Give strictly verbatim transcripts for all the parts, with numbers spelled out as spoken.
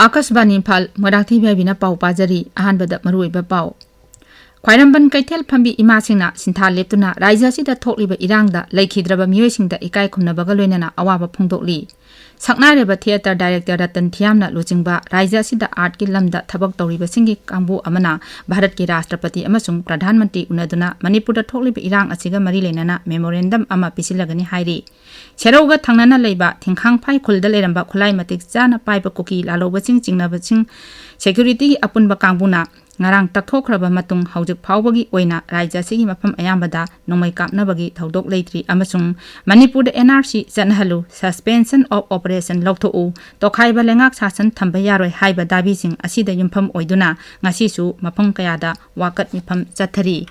ꯑꯥꯀꯥꯁꯕꯥꯅꯤ ꯏꯝꯐꯥꯜ, ꯃꯣꯏꯔꯥꯡꯊꯦꯝ ꯏꯕꯦꯕꯤꯅ ꯄꯥꯎ ꯄꯥꯖꯔꯤ꯫ ꯑꯍꯥꯟꯕꯗ ꯃꯔꯨꯑꯣꯏꯕ ꯄꯥꯎ꯫ ꯈ꯭ꯋꯥꯏꯔꯝꯕꯟ ꯀꯩꯊꯦꯜ ꯐꯝꯕꯤ ꯏꯃꯥꯁꯤꯡꯅ ꯁꯤꯟꯊꯥ ꯂꯦꯞꯇꯨꯅ ꯔꯥꯖ꯭ꯌ ꯑꯁꯤꯗ ꯊꯣꯛꯂꯤꯕ ꯏꯔꯥꯡꯗ ꯂꯩꯈꯤꯗ꯭ꯔꯕ ꯃꯤꯑꯣꯏꯁꯤꯡꯗ ꯏꯀꯥꯏ ꯈꯨꯝꯅꯕꯒ ꯂꯣꯏꯅꯅ ꯑꯋꯥꯕ ꯐꯣꯡꯗꯣꯛꯂꯤ꯫ ꯁꯛꯅꯥꯏꯔꯕ ꯊꯤꯌꯦꯇꯔ ꯗꯥꯏꯔꯦꯛꯇꯔ ꯔꯇꯟ ꯊꯤꯌꯥꯝꯅ ꯂꯨꯆꯤꯡꯕ ꯔꯥꯖ꯭ꯌ ꯑꯁꯤꯗ ꯑꯥꯔꯠꯀꯤ ꯂꯝꯗ ꯊꯕꯛ ꯇꯧꯔꯤꯕꯁꯤꯡꯒꯤ ꯀꯥꯡꯕꯨ ꯑꯃꯅ ꯚꯥꯔꯠꯀꯤ ꯔꯥꯁꯇ꯭ꯔꯄꯇꯤ ꯑꯃꯁꯨꯡ ꯄ꯭ꯔꯙꯥꯟ ꯃꯟꯇ꯭ꯔꯤ ꯎꯅꯗꯨꯅ ꯃꯅꯤꯄꯨꯔꯗ ꯊꯣꯛꯂꯤꯕ ꯏꯔꯥꯡ ꯑꯁꯤꯒ ꯃꯔꯤ ꯂꯩꯅꯅ ꯃꯦꯃꯣꯔꯦꯟꯗꯝ ꯑꯃ ꯄꯤꯁꯤꯜꯂꯒꯅꯤ ꯍꯥꯏꯔꯤ꯫ ꯁꯦꯔꯧꯒ ꯊꯪꯅꯅ ꯂꯩꯕ ꯊꯤꯡꯈꯥꯡꯐꯥꯏ ꯈꯨꯜꯗ ꯂꯩꯔꯝꯕ ꯈꯨꯠꯂꯥꯏ ꯃꯇꯤꯛ ꯆꯥꯅ ꯄꯥꯏꯕ ꯀꯨꯀꯤ ꯂꯥꯂꯧꯕꯁꯤꯡ ꯆꯤꯡꯅꯕꯁꯤꯡ ꯁꯦꯀ꯭ꯌꯨꯔꯤꯇꯤꯒꯤ ꯑꯄꯨꯟꯕ ꯀꯥꯡꯕꯨꯅ ꯉꯔꯥꯡ ꯇꯛꯊꯣꯛꯈ꯭ꯔꯕ ꯃꯇꯨꯡ ꯍꯧꯖꯤꯛ ꯐꯥꯎꯕꯒꯤ ꯑꯣꯏꯅ ꯔꯥꯖ꯭ꯌ ꯑꯁꯤꯒꯤ ꯃꯐꯝ ꯑꯌꯥꯝꯕꯗ ꯅꯣꯡꯃꯩ ꯀꯥꯞꯅꯕꯒꯤ ꯊꯧꯗꯣꯛ ꯂꯩꯇ꯭ꯔꯤ ꯑꯃꯁꯨꯡ ꯃꯅꯤꯄꯨꯔꯗ and R C ꯆꯠꯅꯍꯜꯂꯨ, Suspension of Operation ꯂꯧꯊꯣꯛꯎ, ꯇꯣꯈꯥꯏꯕ ꯂꯩꯉꯥꯛ ꯁꯥꯁꯟ ꯊꯝꯕ ꯌꯥꯔꯣꯏ ꯍꯥꯏꯕ ꯗꯥꯕꯤꯁꯤꯡ ꯑꯁꯤꯗ ꯌꯨꯝꯐꯝ ꯑꯣꯏꯗꯨꯅ ꯉꯁꯤꯁꯨ ꯃꯐꯝ ꯀꯌꯥꯗ ꯋꯥꯀꯠ ꯃꯤꯐꯝ ꯆꯠꯊꯔꯤ꯫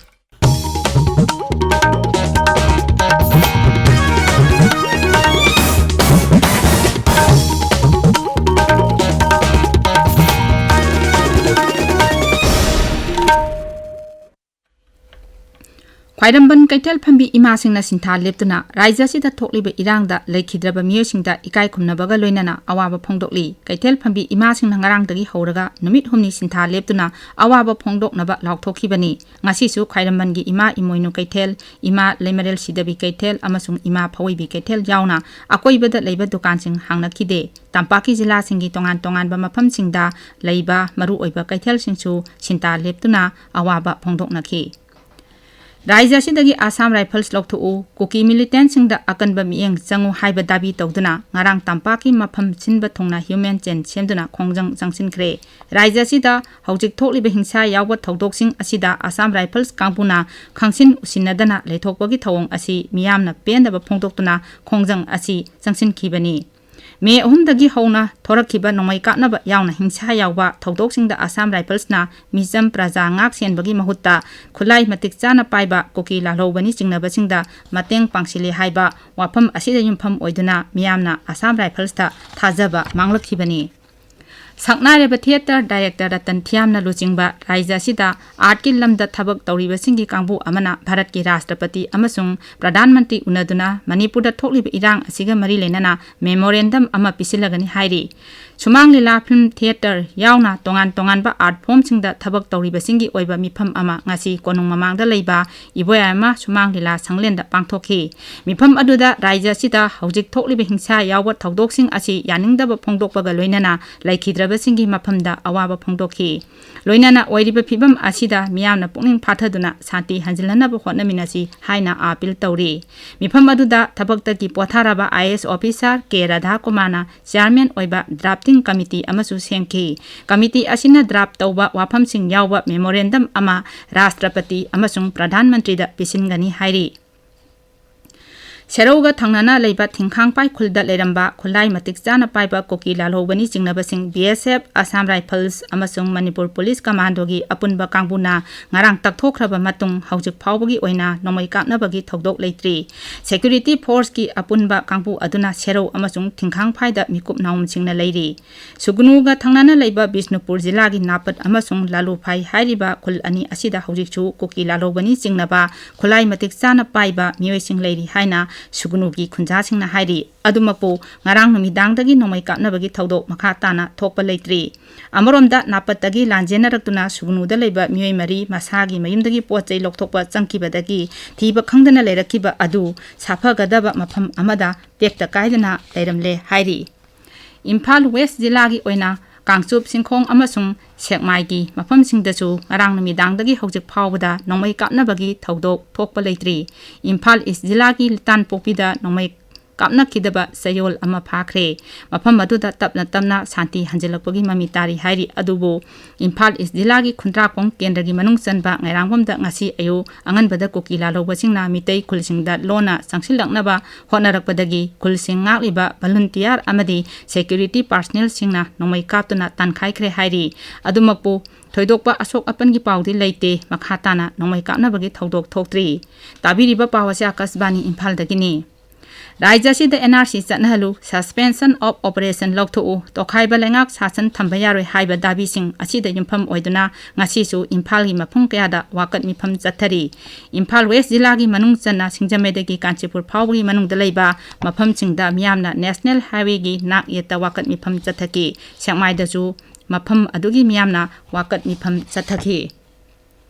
ꯈ꯭ꯋꯥꯏꯔꯝꯕꯟ ꯀꯩꯊꯦꯜ ꯐꯝꯕꯤ ꯏꯃꯥꯁꯤꯡꯅ ꯁꯤꯟꯊꯥ ꯂꯦꯞꯇꯨꯅ ꯔꯥꯖ꯭ꯌ ꯑꯁꯤꯗ ꯊꯣꯛꯂꯤꯕ ꯏꯔꯥꯡꯗ ꯂꯩꯈꯤꯗ꯭ꯔꯕ ꯃꯤꯑꯣꯏꯁꯤꯡꯗ ꯏꯀꯥꯏ ꯈꯨꯝꯅꯕꯒ ꯂꯣꯏꯅꯅ ꯑꯋꯥꯕ ꯐꯣꯡꯗꯣꯛꯂꯤ꯫ ꯀꯩꯊꯦꯜ ꯐꯝꯕꯤ ꯏꯃꯥꯁꯤꯡꯅ ꯉꯔꯥꯡꯗꯒꯤ ꯍꯧꯔꯒ ꯅꯨꯃꯤꯠ ꯍꯨꯝꯅꯤ ꯁꯤꯟꯊꯥ ꯂꯦꯞꯇꯨꯅ ꯑꯋꯥꯕ ꯐꯣꯡꯗꯣꯛꯅꯕ ꯂꯥꯎꯊꯣꯛꯈꯤꯕꯅꯤ꯫ ꯉꯁꯤꯁꯨ ꯈ꯭ꯋꯥꯏꯔꯝꯕꯟꯒꯤ ꯏꯃꯥ ꯏꯃꯣꯏꯅꯨ ꯀꯩꯊꯦꯜ, ꯏꯃꯥ ꯂꯩꯃꯔꯦꯜ ꯁꯤꯗꯕꯤ ꯀꯩꯊꯦꯜ ꯑꯃꯁꯨꯡ ꯏꯃꯥ ꯐꯧꯏꯕꯤ ꯀꯩꯊꯦꯜ ꯌꯥꯎꯅ ꯑꯀꯣꯏꯕꯗ ꯂꯩꯕ ꯗꯨꯀꯥꯟꯁꯤꯡ ꯍꯥꯡꯅꯈꯤꯗꯦ꯫ ꯇꯝꯄꯥꯛꯀꯤ ꯖꯤꯂꯥꯁꯤꯡꯒꯤ ꯇꯣꯉꯥꯟ ꯇꯣꯉꯥꯟꯕ ꯃꯐꯝꯁꯤꯡꯗ ꯂꯩꯕ ꯃꯔꯨꯑꯣꯏꯕ ꯀꯩꯊꯦꯜꯁꯤꯡꯁꯨ ꯁꯤꯟꯇꯥ ꯂꯦꯞꯇꯨꯅ ꯑꯋꯥꯕ ꯐꯣꯡꯗꯣꯛꯅꯈꯤ꯫ ꯔꯥꯖ꯭ꯌ ꯑꯁꯤꯗꯒꯤ ꯑꯁꯥꯝ ꯔꯥꯏꯐꯜꯁ ꯂꯧꯊꯣꯛꯎ, ꯀꯨꯀꯤ ꯃꯤꯂꯤꯇꯦꯟꯁꯤꯡꯗ ꯑꯀꯟꯕ ꯃꯤꯠꯌꯦꯡ ꯆꯪꯉꯨ ꯍꯥꯏꯕ ꯗꯥꯕꯤ ꯇꯧꯗꯨꯅ ꯉꯔꯥꯡ ꯇꯝꯄꯥꯛꯀꯤ ꯃꯐꯝ ꯁꯤꯟꯕ ꯊꯨꯡꯅ ꯍ꯭ꯌꯨꯃꯦꯟ ꯆꯦꯟ ꯁꯦꯝꯗꯨꯅ ꯈꯣꯡꯖꯪ ꯆꯪꯁꯤꯟꯈ꯭ꯔꯦ꯫ ꯔꯥꯖ꯭ꯌ ꯑꯁꯤꯗ ꯍꯧꯖꯤꯛ ꯊꯣꯛꯂꯤꯕ ꯍꯤꯡꯁꯥ ꯌꯥꯎꯕ ꯊꯧꯗꯣꯛꯁꯤꯡ ꯑꯁꯤꯗ ꯑꯁꯥꯝ ꯔꯥꯏꯐꯜꯁ ꯀꯥꯡꯕꯨꯅ ꯈꯪꯁꯤꯟ ꯎꯁꯤꯟꯅꯗꯅ ꯂꯩꯊꯣꯛꯄꯒꯤ ꯊꯧꯑꯣꯡ ꯑꯁꯤ ꯃꯤꯌꯥꯝꯅ ꯄꯦꯟꯗꯕ ꯐꯣꯡꯗꯣꯛꯇꯨꯅ ꯈꯣꯡꯖꯪ ꯑꯁꯤ ꯆꯪꯁꯤꯟꯈꯤꯕꯅꯤ꯫ ꯃꯦ ꯑꯍꯨꯝꯗꯒꯤ ꯍꯧꯅ ꯊꯣꯔꯛꯈꯤꯕ ꯅꯣꯡꯃꯩ ꯀꯥꯞꯅꯕ ꯌꯥꯎꯅ ꯍꯤꯡꯁꯥ ꯌꯥꯎꯕ ꯊꯧꯗꯣꯛꯁꯤꯡꯗ ꯑꯁꯥꯝ ꯔꯥꯏꯐꯜꯁꯅ ꯃꯤꯆꯝ ꯄ꯭ꯔꯖꯥ ꯉꯥꯛ ꯁꯦꯟꯕꯒꯤ ꯃꯍꯨꯠꯇ ꯈꯨꯠꯂꯥꯏ ꯃꯇꯤꯛ ꯆꯥꯅ ꯄꯥꯏꯕ ꯀꯨꯀꯤ ꯂꯥꯜꯍꯧꯕꯅꯤ ꯆꯤꯡꯅꯕꯁꯤꯡꯗ ꯃꯇꯦꯡ ꯄꯥꯡꯁꯤꯜꯂꯤ ꯍꯥꯏꯕ ꯋꯥꯐꯝ ꯑꯁꯤꯗ ꯌꯨꯝꯐꯝ ꯑꯣꯏꯗꯨꯅ ꯃꯤꯌꯥꯝꯅ ꯑꯁꯥꯝ ꯔꯥꯏꯐꯜꯁꯇ ꯊꯥꯖꯕ ꯃꯥꯡꯂꯛꯈꯤꯕꯅꯤ꯫ ꯁꯛꯅꯥꯏꯔꯕ ꯊꯤꯌꯦꯇꯔ ꯗꯥꯏꯔꯦꯛꯇꯔ ꯔꯇꯟ ꯊꯤꯌꯥꯝꯅ ꯂꯨꯆꯤꯡꯕ ꯔꯥꯖ꯭ꯌ ꯑꯁꯤꯗ ꯑꯥꯔꯠꯀꯤ ꯂꯝꯗ ꯊꯕꯛ ꯇꯧꯔꯤꯕꯁꯤꯡꯒꯤ ꯀꯥꯡꯕꯨ ꯑꯃꯅ ꯚꯥꯔꯠꯀꯤ ꯔꯥꯁꯇ꯭ꯔꯄꯇꯤ ꯑꯃꯁꯨꯡ ꯄ꯭ꯔꯙꯥꯟ ꯃꯟꯇ꯭ꯔꯤ ꯎꯅꯗꯨꯅ ꯃꯅꯤꯄꯨꯔꯗ ꯊꯣꯛꯂꯤꯕ ꯏꯔꯥꯡ ꯑꯁꯤꯒ ꯃꯔꯤ ꯂꯩꯅꯅ ꯃꯦꯃꯣꯔꯦꯟꯗꯝ ꯑꯃ ꯄꯤꯁꯤꯜꯂꯒꯅꯤ ꯍꯥꯏꯔꯤ꯫ ꯁꯨꯃꯥꯡ ꯂꯤꯂꯥ, ꯐꯤꯜꯝ ꯊꯤꯌꯦꯇꯔ ꯌꯥꯎꯅ ꯇꯣꯉꯥꯟ ꯇꯣꯉꯥꯟꯕ ꯑꯥꯔꯠ ꯐꯣꯝꯁꯤꯡꯗ ꯊꯕꯛ ꯇꯧꯔꯤꯕꯁꯤꯡꯒꯤ ꯑꯣꯏꯕ ꯃꯤꯐꯝ ꯑꯃ ꯉꯁꯤ ꯀꯣꯅꯨꯡ ꯃꯃꯥꯡꯗ ꯂꯩꯕ ꯏꯕꯣꯌꯥꯏꯃ ꯁꯨꯃꯥꯡ ꯂꯤꯂꯥ ꯁꯪꯂꯦꯟꯗ ꯄꯥꯡꯊꯣꯛꯈꯤ꯫ ꯃꯤꯐꯝ ꯑꯗꯨꯗ ꯔꯥꯖ꯭ꯌ ꯑꯁꯤꯗ ꯍꯧꯖꯤꯛ ꯊꯣꯛꯂꯤꯕ ꯍꯤꯡꯁꯥ ꯌꯥꯎꯕ ꯊꯧꯗꯣꯛꯁꯤꯡ ꯑꯁꯤ ꯌꯥꯅꯤꯡꯗꯕ ꯐꯣꯡꯗꯣꯛꯄꯒ ꯂꯣꯏꯅꯅ ꯂꯩꯈꯤꯗ꯭ꯔꯕꯁꯤꯡꯒꯤ ꯃꯐꯝꯗ ꯑꯋꯥꯕ ꯐꯣꯡꯗꯣꯛꯈꯤ꯫ ꯂꯣꯏꯅꯅ ꯑꯣꯏꯔꯤꯕ ꯐꯤꯕꯝ ꯑꯁꯤꯗ ꯃꯤꯌꯥꯝꯅ ꯄꯨꯛꯅꯤꯡ ꯐꯥꯊꯗꯨꯅ ꯁꯥꯟꯇꯤ ꯍꯟꯖꯤꯜꯍꯟꯅꯕ ꯍꯣꯠꯅꯃꯤꯟꯅꯁꯤ ꯍꯥꯏꯅ ꯑꯥꯄꯤꯜ ꯇꯧꯔꯤ꯫ ꯃꯤꯐꯝ ꯑꯗꯨꯗ ꯊꯕꯛꯇꯒꯤ ꯄꯣꯊꯥꯔꯕ I A S officer K ꯔꯥꯙꯥꯀꯨꯃꯥꯔꯅ ꯆꯤꯌꯥꯔꯃꯦꯟ ꯑꯣꯏꯕ ꯗ꯭ꯔꯥꯐꯇꯤꯡ ꯀꯃꯤꯇꯤ ꯑꯃꯁꯨ ꯁꯦꯝꯈꯤ꯫ ꯀꯃꯤꯇꯤ ꯑꯁꯤꯅ ꯗ꯭ꯔꯥꯐ ꯇꯧꯕ ꯋꯥꯐꯝꯁꯤꯡ ꯌꯥꯎꯕ ꯃꯦꯃꯣꯔꯦꯟꯗꯝ ꯑꯃ ꯔꯥꯁꯇ꯭ꯔꯄꯇꯤ ꯑꯃꯁꯨꯡ ꯄ꯭ꯔꯙꯥꯟ ꯃꯟꯇ꯭ꯔꯤꯗ ꯄꯤꯁꯤꯟꯒꯅꯤ ꯍꯥꯏꯔꯤ꯫ ꯁꯦꯔꯧꯒ ꯊꯪꯅꯅ ꯂꯩꯕ ꯊꯤꯡꯈꯥꯡꯄꯥꯏ ꯈꯨꯜꯗ ꯂꯩꯔꯝꯕ ꯈꯨꯠꯂꯥꯏ ꯃꯇꯤꯛ ꯆꯥꯅ ꯄꯥꯏꯕ ꯀꯨꯀꯤ ꯂꯥꯜꯍꯧꯕꯅꯤ ꯆꯤꯡꯅꯕꯁꯤꯡ ꯕꯤ ꯑꯦꯁ ꯑꯦꯐ, ꯑꯁꯥꯝ ꯔꯥꯏꯐꯜꯁ ꯑꯃꯁꯨꯡ ꯃꯅꯤꯄꯨꯔ ꯄꯨꯂꯤꯁ ꯀꯃꯥꯟꯗꯣꯒꯤ ꯑꯄꯨꯟꯕ ꯀꯥꯡꯕꯨꯅ ꯉꯔꯥꯡ ꯇꯛꯊꯣꯛꯈ꯭ꯔꯕ ꯃꯇꯨꯡ ꯍꯧꯖꯤꯛ ꯐꯥꯎꯕꯒꯤ ꯑꯣꯏꯅ ꯅꯣꯡꯃꯩ ꯀꯥꯞꯅꯕꯒꯤ ꯊꯧꯗꯣꯛ ꯂꯩꯇ꯭ꯔꯤ꯫ ꯁꯦꯀ꯭ꯌꯨꯔꯤꯇꯤ ꯐꯣꯔꯁꯀꯤ ꯑꯄꯨꯟꯕ ꯀꯥꯡꯕꯨ ꯑꯗꯨꯅ ꯁꯦꯔꯧ ꯑꯃꯁꯨꯡ ꯊꯤꯡꯈꯥꯡꯐꯥꯏꯗ ꯃꯤꯀꯨꯞ ꯅꯥꯍꯨꯝꯁꯤꯡꯅ ꯂꯩꯔꯤ꯫ ꯁꯨꯒꯅꯨꯒ ꯊꯪꯅꯅ ꯂꯩꯕ ꯕꯤꯁꯅꯨꯄꯨꯔ ꯖꯤꯂꯥꯒꯤ ꯅꯥꯄꯠ ꯑꯃꯁꯨꯡ ꯂꯥꯂꯨꯐꯥꯏ ꯍꯥꯏꯔꯤꯕ ꯈꯨꯜ ꯑꯅꯤ ꯑꯁꯤꯗ ꯍꯧꯖꯤꯛꯁꯨ ꯀꯨꯀꯤ ꯂꯥꯜꯍꯧꯕꯅꯤ ꯆꯤꯡꯅꯕ ꯈꯨꯠꯂꯥꯏ ꯃꯇꯤꯛ ꯆꯥꯅ ꯄꯥꯏꯕ ꯃꯤꯑꯣꯏꯁꯤꯡ ꯂꯩꯔꯤ ꯍꯥꯏꯅ ꯁꯨꯒꯅꯨꯒꯤ ꯈꯨꯟꯖꯥꯁꯤꯡꯅ ꯍꯥꯏꯔꯤ꯫ ꯑꯗꯨꯃꯛꯄꯨ ꯉꯔꯥꯡ ꯅꯨꯃꯤꯗꯥꯡꯗꯒꯤ ꯅꯣꯡꯃꯩ ꯀꯥꯞꯅꯕꯒꯤ ꯊꯧꯗꯣꯛ ꯃꯈꯥ ꯇꯥꯅ ꯊꯣꯛꯄ ꯂꯩꯇ꯭ꯔꯤ꯫ ꯑꯃꯔꯣꯝꯗ ꯅꯥꯄꯠꯇꯒꯤ ꯂꯥꯟꯖꯦꯟꯅꯔꯛꯇꯨꯅ ꯁꯨꯒꯅꯨꯗ ꯂꯩꯕ ꯃꯤꯑꯣꯏ ꯃꯔꯤ ꯃꯁꯥꯒꯤ ꯃꯌꯨꯝꯗꯒꯤ ꯄꯣꯠ ꯆꯩ ꯂꯧꯊꯣꯛꯄ ꯆꯪꯈꯤꯕꯗꯒꯤ ꯊꯤꯕ ꯈꯪꯗꯅ ꯂꯩꯔꯛꯈꯤꯕ ꯑꯗꯨ ꯁꯥꯐꯒꯗꯕ ꯃꯐꯝ ꯑꯃꯗ ꯇꯦꯛꯇ ꯀꯥꯏꯗꯅ ꯂꯩꯔꯝꯂꯦ ꯍꯥꯏꯔꯤ꯫ ꯏꯝꯐꯥꯜ ꯋꯦꯁ ꯖꯤꯂꯥꯒꯤ ꯑꯣꯏꯅ ꯀꯥꯡꯆꯨꯞ, ꯁꯤꯡꯈꯣꯡ ꯑꯃꯁꯨꯡ ꯁꯦꯛꯃꯥꯏꯒꯤ ꯃꯐꯝꯁꯤꯡꯗꯁꯨ ꯉꯔꯥꯡ ꯅꯨꯃꯤꯗꯥꯡꯗꯒꯤ ꯍꯧꯖꯤꯛ ꯐꯥꯎꯕꯗ ꯅꯣꯡꯃꯩ ꯀꯥꯞꯅꯕꯒꯤ ꯊꯧꯗꯣꯛ ꯊꯣꯛꯄ ꯂꯩꯇ꯭ꯔꯤ꯫ ꯏꯝꯐꯥꯜ ꯏꯁ ꯖꯤꯂꯥꯒꯤ ꯂꯤꯇꯥꯟꯄꯣꯛꯄꯤꯗ ꯅꯣꯡꯃꯩ ꯀꯥꯞꯅꯈꯤꯗꯕ ꯆꯌꯣꯜ ꯑꯃ ꯐꯥꯈ꯭ꯔꯦ꯫ ꯃꯐꯝ ꯑꯗꯨꯗ ꯇꯞꯅ ꯇꯞꯅ ꯁꯥꯟꯇꯤ ꯍꯟꯖꯤꯜꯂꯛꯄꯒꯤ ꯃꯃꯤ ꯇꯥꯔꯤ ꯍꯥꯏꯔꯤ꯫ ꯑꯗꯨꯕꯨ ꯏꯝꯐꯥꯜ ꯏꯁ ꯖꯤꯂꯥꯒꯤ ꯈꯨꯟꯗ꯭ꯔꯥꯛꯄꯝ ꯀꯦꯟꯗ꯭ꯔꯒꯤ ꯃꯅꯨꯡ ꯆꯟꯕ ꯉꯩꯔꯥꯡꯕꯝꯗ ꯉꯁꯤ ꯑꯌꯨꯛ ꯑꯉꯟꯕꯗ ꯀꯨꯀꯤ ꯂꯥꯜꯍꯧꯕꯁꯤꯡꯅ ꯃꯤꯇꯩ ꯈꯨꯜꯁꯤꯡꯗ ꯂꯣꯟꯅ ꯆꯪꯁꯤꯜꯂꯛꯅꯕ ꯍꯣꯠꯅꯔꯛꯄꯗꯒꯤ ꯈꯨꯜꯁꯤꯡ ꯉꯥꯛꯂꯤꯕ ꯚꯣꯂꯨꯟꯇꯤꯌꯥꯔ ꯑꯃꯗꯤ ꯁꯦꯀ꯭ꯌꯨꯔꯤꯇꯤ ꯄꯥꯔꯁꯅꯦꯜꯁꯤꯡꯅ ꯅꯣꯡꯃꯩ ꯀꯥꯞꯇꯨꯅ ꯇꯥꯟꯈꯥꯏꯈ꯭ꯔꯦ ꯍꯥꯏꯔꯤ꯫ ꯑꯗꯨꯃꯛꯄꯨ ꯊꯣꯏꯗꯣꯛꯄ ꯑꯁꯣꯛ ꯑꯄꯟꯒꯤ ꯄꯥꯎꯗꯤ ꯂꯩꯇꯦ꯫ ꯃꯈꯥ ꯇꯥꯅ ꯅꯣꯡꯃꯩ ꯀꯥꯞꯅꯕꯒꯤ ꯊꯧꯗꯣꯛ ꯊꯣꯛꯇ꯭ꯔꯤ꯫ ꯇꯥꯕꯤꯔꯤꯕ ꯄꯥꯎ ꯑꯁꯤ ꯑꯥꯀꯥꯁꯕꯥꯅꯤ ꯏꯝꯐꯥꯜꯗꯒꯤꯅꯤ꯫ ꯔꯥꯖ꯭ꯌ ꯑꯁꯤꯗ and R C ꯆꯠꯅꯍꯜꯂꯨ, Suspension of Operation ꯂꯧꯊꯣꯛꯎ, ꯇꯣꯈꯥꯏꯕ ꯂꯩꯉꯥꯛ ꯁꯥꯁꯟ ꯊꯝꯕ ꯌꯥꯔꯣꯏ ꯍꯥꯏꯕ ꯗꯥꯕꯤꯁꯤꯡ ꯑꯁꯤꯗ ꯌꯨꯝꯐꯝ ꯑꯣꯏꯗꯨꯅ ꯉꯁꯤꯁꯨ ꯏꯝꯐꯥꯜꯒꯤ ꯃꯐꯝ ꯀꯌꯥꯗ ꯋꯥꯀꯠ ꯃꯤꯐꯝ ꯆꯠꯊꯔꯤ꯫ ꯏꯝꯐꯥꯜ ꯋꯦꯁ ꯖꯤꯂꯥꯒꯤ ꯃꯅꯨꯡ ꯆꯟꯅ ꯁꯤꯡꯖꯃꯩꯗꯒꯤ ꯀꯥꯟꯆꯤꯄꯨꯔ ꯐꯥꯎꯕꯒꯤ ꯃꯅꯨꯡꯗ ꯂꯩꯕ ꯃꯐꯝꯁꯤꯡꯗ ꯃꯤꯌꯥꯝꯅ ꯅꯦꯁꯅꯦꯜ ꯍꯥꯏꯋꯦꯒꯤ ꯅꯥꯛ ꯌꯦꯠꯇ ꯋꯥꯀꯠ ꯃꯤꯐꯝ ꯆꯠꯊꯈꯤ꯫ ꯁꯦꯛꯃꯥꯏꯗꯁꯨ ꯃꯐꯝ ꯑꯗꯨꯒꯤ ꯃꯤꯌꯥꯝꯅ ꯋꯥꯀꯠ ꯃꯤꯐꯝ ꯆꯠꯊꯈꯤ꯫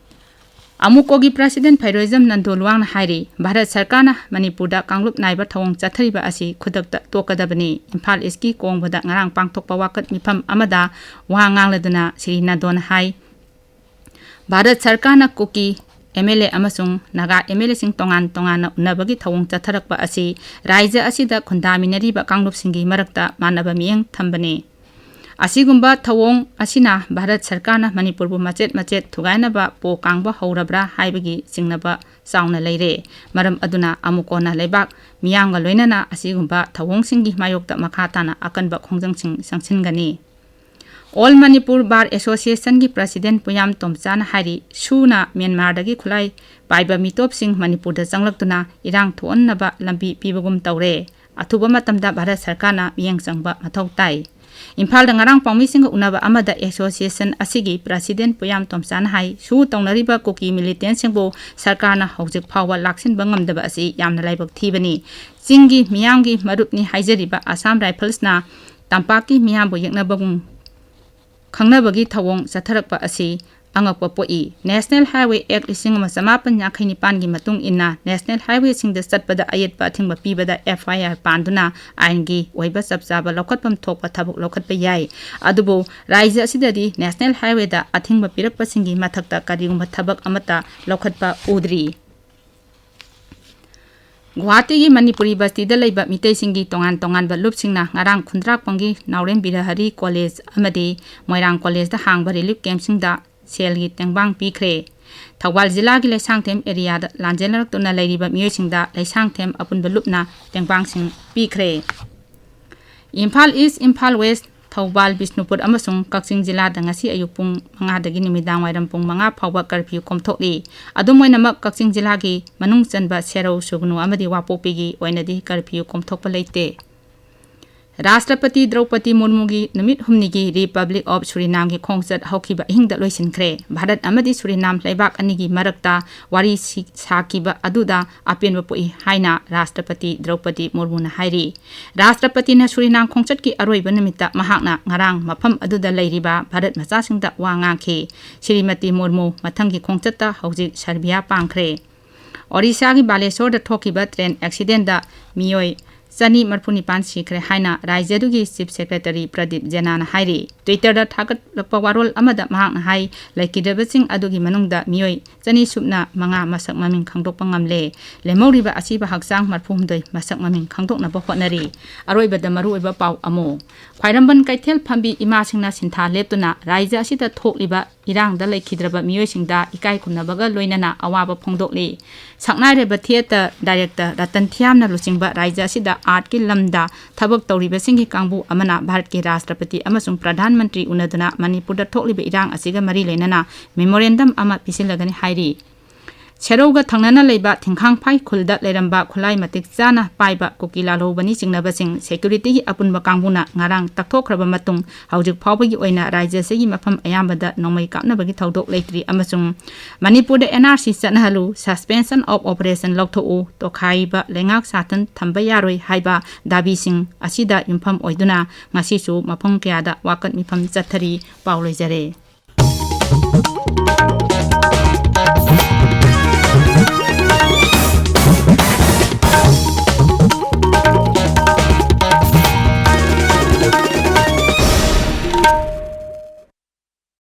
ꯑꯃꯨꯀꯣꯒꯤ ꯄ꯭ꯔꯁꯤꯗꯦꯟ ꯐꯩꯔꯣꯏꯖꯝ ꯅꯟꯗꯣ ꯂꯨꯋꯥꯡꯅ ꯍꯥꯏꯔꯤ, ꯚꯥꯔꯠ ꯁꯔꯀꯥꯔꯅ ꯃꯅꯤꯄꯨꯔꯗ ꯀꯥꯡꯂꯨꯞ ꯅꯥꯏꯕ ꯊꯧꯑꯣꯡ ꯆꯠꯊꯔꯤꯕ ꯑꯁꯤ ꯈꯨꯗꯛꯇ ꯇꯣꯛꯀꯗꯕꯅꯤ꯫ ꯏꯝꯐꯥꯜ ꯏꯁꯀꯤ ꯀꯣꯡꯕꯗ ꯉꯔꯥꯡ ꯄꯥꯡꯊꯣꯛꯄ ꯋꯥꯀꯠ ꯃꯤꯐꯝ ꯑꯃꯗ ꯋꯥ ꯉꯥꯡꯂꯗꯨꯅ ꯁ꯭ꯔꯤ ꯅꯟꯗꯣꯅ ꯍꯥꯏ, ꯚꯥꯔꯠ ꯁꯔꯀꯥꯔꯅ ꯀꯨꯀꯤ ꯑꯦꯝ ꯑꯦꯜ ꯑꯦ ꯑꯃꯁꯨꯡ ꯅꯥꯒꯥ ꯑꯦꯝ ꯑꯦꯜ ꯑꯦꯁꯤꯡ ꯇꯣꯉꯥꯟ ꯇꯣꯉꯥꯟꯅ ꯎꯅꯕꯒꯤ ꯊꯧꯑꯣꯡ ꯆꯠꯊꯔꯛꯄ ꯑꯁꯤ ꯔꯥꯖ꯭ꯌ ꯑꯁꯤꯗ ꯈꯨꯟꯗꯥꯃꯤꯟꯅꯔꯤꯕ ꯀꯥꯡꯂꯨꯞꯁꯤꯡꯒꯤ ꯃꯔꯛꯇ ꯃꯥꯟꯅꯕ ꯃꯤꯠꯌꯦꯡ ꯊꯝꯕꯅꯤ꯫ ꯑꯁꯤꯒꯨꯝꯕ ꯊꯧꯑꯣꯡ ꯑꯁꯤꯅ ꯚꯥꯔꯠ ꯁꯔꯀꯥꯔꯅ ꯃꯅꯤꯄꯨꯔꯕꯨ ꯃꯆꯦꯠ ꯃꯆꯦꯠ ꯊꯨꯒꯥꯏꯅꯕ ꯄꯣ ꯀꯥꯡꯕ ꯍꯧꯔꯕ꯭ꯔꯥ ꯍꯥꯏꯕꯒꯤ ꯆꯤꯡꯅꯕ ꯆꯥꯎꯅ ꯂꯩꯔꯦ꯫ ꯃꯔꯝ ꯑꯗꯨꯅ ꯑꯃꯨꯀꯣꯟꯅ ꯂꯩꯕꯥꯛ ꯃꯤꯌꯥꯝꯒ ꯂꯣꯏꯅꯅ ꯑꯁꯤꯒꯨꯝꯕ ꯊꯧꯑꯣꯡꯁꯤꯡꯒꯤ ꯃꯥꯌꯣꯛꯇ ꯃꯈꯥ ꯇꯥꯅ ꯑꯀꯟꯕ ꯈꯣꯡꯖꯪꯁꯤꯡ ꯆꯪꯁꯤꯟꯒꯅꯤ꯫ All Manipur Bar Associationꯒꯤ ꯄ꯭ꯔꯁꯤꯗꯦꯟ ꯄꯨꯌꯥꯝ ꯇꯣꯝꯆꯥꯅ ꯍꯥꯏꯔꯤ, ꯁꯨꯅ ꯃ꯭ꯌꯥꯟꯃꯥꯔꯗꯒꯤ ꯈꯨꯠꯂꯥꯏ ꯄꯥꯏꯕ ꯃꯤꯇꯣꯞꯁꯤꯡ ꯃꯅꯤꯄꯨꯔꯗ ꯆꯪꯂꯛꯇꯨꯅ ꯏꯔꯥꯡ ꯊꯣꯛꯍꯟꯅꯕ ꯂꯝꯕꯤ ꯄꯤꯕꯒꯨꯝ ꯇꯧꯔꯦ꯫ ꯑꯊꯨꯕ ꯃꯇꯝꯗ ꯚꯥꯔꯠ ꯁꯔꯀꯥꯔꯅ ꯃꯤꯠꯌꯦꯡ ꯆꯪꯕ ꯃꯊꯧ ꯇꯥꯏ꯫ ꯏꯝꯐꯥꯜꯗ ꯉꯔꯥꯡ ꯄꯥꯎꯃꯤꯁꯤꯡꯒ ꯎꯅꯕ ꯑꯃꯗ ꯑꯦꯁꯣꯁꯤꯌꯦꯁꯟ ꯑꯁꯤꯒꯤ ꯄ꯭ꯔꯁꯤꯗꯦꯟ ꯄꯨꯌꯥꯝ ꯇꯣꯝꯆꯥꯅ ꯍꯥꯏ, ꯁꯨ ꯇꯧꯅꯔꯤꯕ ꯀꯨꯀꯤ ꯃꯤꯂꯤꯇꯦꯟꯁꯤꯡꯕꯨ ꯁꯔꯀꯥꯔꯅ ꯍꯧꯖꯤꯛ ꯐꯥꯎꯕ ꯂꯥꯛꯁꯤꯟꯕ ꯉꯝꯗꯕ ꯑꯁꯤ ꯌꯥꯝꯅ ꯂꯥꯏꯕꯛ ꯊꯤꯕꯅꯤ꯫ ꯆꯤꯡꯒꯤ ꯃꯤꯌꯥꯝꯒꯤ ꯃꯔꯨꯞꯅꯤ ꯍꯥꯏꯖꯔꯤꯕ ꯑꯁꯥꯝ ꯔꯥꯏꯐꯜꯁꯅ ꯇꯝꯄꯥꯛꯀꯤ ꯃꯤꯌꯥꯝꯕꯨ ꯌꯦꯛꯅꯕꯒꯨꯝ ꯈꯪꯅꯕꯒꯤ ꯊꯧꯑꯣꯡ ꯆꯠꯊꯔꯛꯄ ꯑꯁꯤ ꯑꯉꯛꯄ ꯄꯣꯛꯏ꯫ National Highway Act ꯂꯤꯁꯤꯡ ꯑꯃ ꯆꯃꯥꯄꯟ ꯌꯥꯡꯈꯩ ꯅꯤꯄꯥꯟꯒꯤ ꯃꯇꯨꯡ ꯏꯟꯅ ꯅꯦꯁꯅꯦꯜ ꯍꯥꯏꯋꯦꯁꯤꯡꯗ ꯆꯠꯄꯗ ꯑꯌꯦꯠꯄ ꯑꯊꯤꯡꯕ ꯄꯤꯕꯗ ꯑꯦꯐ ꯑꯥꯏ ꯑꯥꯔ ꯄꯥꯟꯗꯨꯅ ꯑꯥꯏꯟꯒꯤ ꯑꯣꯏꯕ ꯆꯞ ꯆꯥꯕ ꯂꯧꯈꯠꯐꯝ ꯊꯣꯛꯄ ꯊꯕꯛ ꯂꯧꯈꯠꯄ ꯌꯥꯏ꯫ ꯑꯗꯨꯕꯨ ꯔꯥꯖ꯭ꯌ ꯑꯁꯤꯗꯗꯤ ꯅꯦꯁꯅꯦꯜ ꯍꯥꯏꯋꯦꯗ ꯑꯊꯤꯡꯕ ꯄꯤꯔꯛꯄꯁꯤꯡꯒꯤ ꯃꯊꯛꯇ ꯀꯔꯤꯒꯨꯝꯕ ꯊꯕꯛ ꯑꯃꯠꯇ ꯂꯧꯈꯠꯄ ꯎꯗ꯭ꯔꯤ꯫ ꯒꯨꯋꯥꯍꯥꯇꯤꯒꯤ ꯃꯅꯤꯄꯨꯔꯤ ꯕꯁꯇꯤꯗ ꯂꯩꯕ ꯃꯤꯇꯩꯁꯤꯡꯒꯤ ꯇꯣꯉꯥꯟ ꯇꯣꯉꯥꯟꯕ ꯂꯨꯞꯁꯤꯡꯅ ꯉꯔꯥꯡ ꯈꯨꯟꯗ꯭ꯔꯥꯛꯄꯝꯒꯤ ꯅꯥꯎꯔꯦꯝ ꯕꯤꯔꯍꯔꯤ ꯀꯣꯂꯦꯖ ꯑꯃꯗꯤ ꯃꯣꯏꯔꯥꯡ ꯀꯣꯂꯦꯖꯇ ꯍꯥꯡꯕ ꯔꯤꯂꯤꯐ ꯀꯦꯝꯞꯁꯤꯡꯗ ꯁꯦꯜꯒꯤ ꯇꯦꯡꯕꯥꯡ ꯄꯤꯈ꯭ꯔꯦ꯫ ꯊꯧꯕꯥꯜ ꯖꯤꯂꯥꯒꯤ ꯂꯩꯁꯥꯡꯊꯦꯝ ꯑꯦꯔꯤꯌꯥꯗ ꯂꯥꯟꯖꯦꯟꯅꯔꯛꯇꯨꯅ ꯂꯩꯔꯤꯕ ꯃꯤꯑꯣꯏꯁꯤꯡꯗ ꯂꯩꯁꯥꯡꯊꯦꯝ ꯑꯄꯨꯟꯕ ꯂꯨꯞꯅ ꯇꯦꯡꯕꯥꯡꯁꯤꯡ ꯄꯤꯈ꯭ꯔꯦ꯫ ꯏꯝꯐꯥꯜ ꯏꯁ, ꯏꯝꯐꯥꯜ ꯋꯦꯁ, ꯊꯧꯕꯥꯜ, ꯕꯤꯁꯅꯨꯄꯨꯔ ꯑꯃꯁꯨꯡ ꯀꯛꯆꯤꯡ ꯖꯤꯂꯥꯗ ꯉꯁꯤ ꯑꯌꯨꯛ ꯄꯨꯡ ꯃꯉꯥꯗꯒꯤ ꯅꯨꯃꯤꯗꯥꯡ ꯋꯥꯏꯔꯝ ꯄꯨꯡ ꯃꯉꯥ ꯐꯥꯎꯕ ꯀꯔꯐ꯭ꯌꯨ ꯀꯣꯝꯊꯣꯛꯂꯤ꯫ ꯑꯗꯨꯝ ꯑꯣꯏꯅꯃꯛ, ꯀꯛꯆꯤꯡ ꯖꯤꯂꯥꯒꯤ ꯃꯅꯨꯡ ꯆꯟꯕ ꯁꯦꯔꯧ, ꯁꯨꯒꯅꯨ ꯑꯃꯗꯤ ꯋꯥꯄꯣꯛꯄꯤꯒꯤ ꯑꯣꯏꯅꯗꯤ ꯀꯔꯐ꯭ꯌꯨ ꯀꯣꯝꯊꯣꯛꯄ ꯂꯩꯇꯦ꯫ ꯔꯥꯁꯇ꯭ꯔꯄꯇꯤ ꯗ꯭ꯔꯧꯄꯗꯤ ꯃꯨꯔꯃꯨꯒꯤ ꯅꯨꯃꯤꯠ ꯍꯨꯝꯅꯤꯒꯤ Republic of Surinamꯒꯤ ꯈꯣꯡꯆꯠ ꯍꯧꯈꯤꯕ ꯑꯍꯤꯡꯗ ꯂꯣꯏꯁꯤꯟꯈ꯭ꯔꯦ꯫ ꯚꯥꯔꯠ ꯑꯃꯗꯤ ꯁꯨꯔꯤꯅꯥꯝ ꯂꯩꯕꯥꯛ ꯑꯅꯤꯒꯤ ꯃꯔꯛꯇ ꯋꯥꯔꯤ ꯁꯤ-, ꯁꯥꯈꯤꯕ ꯑꯗꯨꯗ ꯑꯄꯦꯟꯕ ꯄꯣꯛꯏ ꯍꯥꯏꯅ ꯔꯥꯁꯇ꯭ꯔꯄꯇꯤ ꯗ꯭ꯔꯧꯄꯗꯤ ꯃꯨꯔꯃꯨꯅ ꯍꯥꯏꯔꯤ꯫ ꯔꯥꯁꯇ꯭ꯔꯄꯇꯤꯅ ꯁꯨꯔꯤꯅꯥꯝ ꯈꯣꯡꯆꯠꯀꯤ ꯑꯔꯣꯏꯕ ꯅꯨꯃꯤꯠꯇ ꯃꯍꯥꯛꯅ ꯉꯔꯥꯡ ꯃꯐꯝ ꯑꯗꯨꯗ ꯂꯩꯔꯤꯕ ꯚꯥꯔꯠ ꯃꯆꯥꯁꯤꯡꯗ ꯋꯥ ꯉꯥꯡꯈꯤ꯫ ꯁ꯭ꯔꯤꯃꯇꯤ ꯃꯨꯔꯃꯨ ꯃꯊꯪꯒꯤ ꯈꯣꯡꯆꯠꯇ ꯍꯧꯖꯤꯛ ꯁꯔꯕꯤꯌꯥ ꯄꯥꯡꯈ꯭ꯔꯦ꯫ ꯑꯣꯔꯤꯁꯥꯒꯤ ꯕꯥꯂꯦꯁꯣꯔꯗ ꯊꯣꯛꯈꯤꯕ ꯇ꯭ꯔꯦꯟ ꯑꯦꯛꯁꯤꯗꯦꯟꯗ ꯃꯤꯑꯣꯏ ꯆꯅꯤ ꯃꯔꯤꯐꯨ ꯅꯤꯄꯥꯟ ꯁꯤꯈ꯭ꯔꯦ ꯍꯥꯏꯅ ꯔꯥꯖ꯭ꯌꯗꯨꯒꯤ Chief Secretary ꯄ꯭ꯔꯗꯤꯞ ꯖꯦꯅꯥꯅ ꯍꯥꯏꯔꯤ꯫ Twitterꯗ ꯊꯥꯒꯠꯂꯛꯄ ꯋꯥꯔꯣꯜ ꯑꯃꯗ ꯃꯍꯥꯛꯅ ꯍꯥꯏ, ꯂꯩꯈꯤꯗ꯭ꯔꯕꯁꯤꯡ ꯑꯗꯨꯒꯤ ꯃꯅꯨꯡꯗ ꯃꯤꯑꯣꯏ ꯆꯅꯤ ꯁꯨꯞꯅ ꯃꯉꯥ ꯃꯁꯛ ꯃꯃꯤꯡ ꯈꯪꯗꯣꯛꯄ ꯉꯝꯂꯦ꯫ ꯂꯦꯝꯍꯧꯔꯤꯕ ꯑꯁꯤꯕ ꯍꯛꯆꯥꯡ ꯃꯔꯤꯐꯨ ꯍꯨꯝꯗꯣꯏ ꯃꯁꯛ ꯃꯃꯤꯡ ꯈꯪꯗꯣꯛꯅꯕ ꯍꯣꯠꯅꯔꯤ꯫ ꯑꯔꯣꯏꯕꯗ ꯃꯔꯨꯑꯣꯏꯕ ꯄꯥꯎ ꯑꯃꯨꯛ꯫ ꯈ꯭ꯋꯥꯏꯔꯝꯕꯟ ꯀꯩꯊꯦꯜ ꯐꯝꯕꯤ ꯏꯃꯥꯁꯤꯡꯅ ꯁꯤꯟꯊꯥ ꯂꯦꯞꯇꯨꯅ ꯔꯥꯖ꯭ꯌ ꯑꯁꯤꯗ ꯊꯣꯛꯂꯤꯕ ꯏꯔꯥꯡꯗ ꯂꯩꯈꯤꯗ꯭ꯔꯕ ꯃꯤꯑꯣꯏꯁꯤꯡꯗ ꯏꯀꯥꯏ ꯈꯨꯝꯅꯕꯒ ꯂꯣꯏꯅꯅ ꯑꯋꯥꯕ ꯐꯣꯡꯗꯣꯛꯂꯤ꯫ ꯁꯛꯅꯥꯏꯔꯕ theatre director ꯔꯇꯟ ꯊꯤꯌꯥꯝꯅ ꯂꯨꯆꯤꯡꯕ ꯔꯥꯖ꯭ꯌ ꯑꯁꯤꯗ artꯀꯤ ꯂꯝꯗ ꯊꯕꯛ ꯇꯧꯔꯤꯕꯁꯤꯡꯒꯤ ꯀꯥꯡꯕꯨ ꯑꯃꯅ ꯚꯥꯔꯠꯀꯤ ꯔꯥꯁꯇ꯭ꯔꯄꯇꯤ ꯑꯃꯁꯨꯡ ꯄ꯭ꯔꯙꯥꯟ ꯃꯟꯇ꯭ꯔꯤ ꯎꯅꯗꯨꯅ ꯃꯅꯤꯄꯨꯔꯗ ꯊꯣꯛꯂꯤꯕ ꯏꯔꯥꯡ ꯑꯁꯤꯒ ꯃꯔꯤ ꯂꯩꯅꯅ memorandum ꯑꯃ ꯄꯤꯁꯤꯜꯂꯒꯅꯤ ꯍꯥꯏꯔꯤ꯫ ꯁꯦꯔꯧꯒ ꯊꯪꯅꯅ ꯂꯩꯕ ꯊꯤꯡꯈꯥꯡꯐꯥꯏ ꯈꯨꯜꯗ ꯂꯩꯔꯝꯕ ꯈꯨꯠꯂꯥꯏ ꯃꯇꯤꯛ ꯆꯥꯅ ꯄꯥꯏꯕ ꯀꯨꯀꯤ ꯂꯥꯜꯍꯧꯕꯅꯤ ꯆꯤꯡꯅꯕꯁꯤꯡ securityꯒꯤ ꯑꯄꯨꯟꯕ ꯀꯥꯡꯕꯨꯅ ꯉꯔꯥꯡ ꯇꯛꯊꯣꯛꯈ꯭ꯔꯕ ꯃꯇꯨꯡ, ꯍꯧꯖꯤꯛ ꯐꯥꯎꯕꯒꯤ ꯑꯣꯏꯅ ꯔꯥꯖ꯭ꯌ ꯑꯁꯤꯒꯤ ꯃꯐꯝ ꯑꯌꯥꯝꯕꯗ ꯅꯣꯡꯃꯩ ꯀꯥꯞꯅꯕꯒꯤ ꯊꯧꯗꯣꯛ ꯂꯩꯇ꯭ꯔꯤ ꯑꯃꯁꯨꯡ ꯃꯅꯤꯄꯨꯔꯗ NRC ꯆꯠꯅꯍꯜꯂꯨ, Suspension of Operation ꯂꯧꯊꯣꯛꯎ, ꯇꯣꯈꯥꯏꯕ ꯂꯩꯉꯥꯛ ꯁꯥꯊꯟ ꯊꯝꯕ ꯌꯥꯔꯣꯏ ꯍꯥꯏꯕ ꯗꯥꯕꯤꯁꯤꯡ ꯑꯁꯤꯗ ꯌꯨꯝꯐꯝ ꯑꯣꯏꯗꯨꯅ ꯉꯁꯤꯁꯨ ꯃꯐꯝ ꯀꯌꯥꯗ ꯋꯥꯀꯠ ꯃꯤꯐꯝ ꯆꯠꯊꯔꯤ꯫ ꯄꯥꯎ ꯂꯣꯏꯖꯔꯦ꯫